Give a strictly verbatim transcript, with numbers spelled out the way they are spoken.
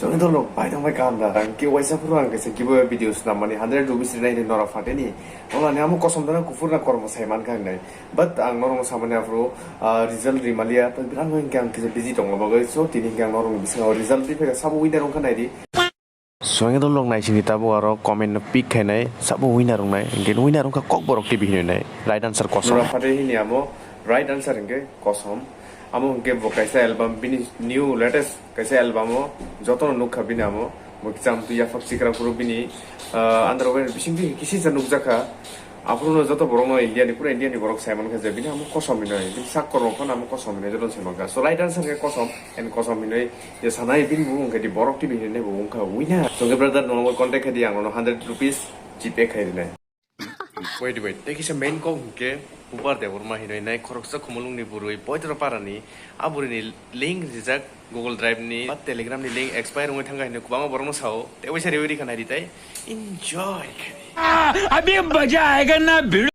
Chwng dol rok bai tong bai kaham da. Ang ke waisa phuru ang kaisa giveaway video swnam mani hundred rupees rinai ni nora phateni. Wala ni amo kosom dana kuphur na kormo sai man kha hinai. But ang norok samani aphuru, ah, result rimaliya. To birat no hingke ang kisa busy tongma bagwi. So tini hingke ang norok ni bisingo result di phega sabo winner wngkha nai di. Chwng dol rok nai sini tabuk aro comment no pick khainai sabo winner wngnai. Hingke winner wngkha Kokborok T V hinwi nai. Right answer kosom. Nora phateni hini amo right answer hingke kosom. Amo hingke bo kaisa album bini new latest kaisa album o jotono nukha bini amo. Bo kisa amtwi yaphak sikra phuru bini, ah, andro bai bising bini kisi sa nukjakha. Aphuru no joto borok no India ni, pura India ni borok sai mankha je bini amo kosom hinoi. Bini sak kormo phano amo kosom hinoi joto sai mankha. So right answer khe kosom and kosom hinoi je sanai bini bo wngkha di Borok T V hinoi bo wngkha winner. So brother no contact khe di ang no hundred rupees G Pay khai rinai. Wait, wait. Tei kisa main kok hwnkhe Bubar Debbarma hinwi nai khoroksa Khumulwngni bwrwi Poitro Parani. A bwrwini link rijak Google Drive ni ba Telegram ni link expire wngwi thangkha hinwi kwbangma borokno sao. Tei waisa rewi rikha naidi tei enjoy khaidi. अभी मजा आएगा ना भिड़ो।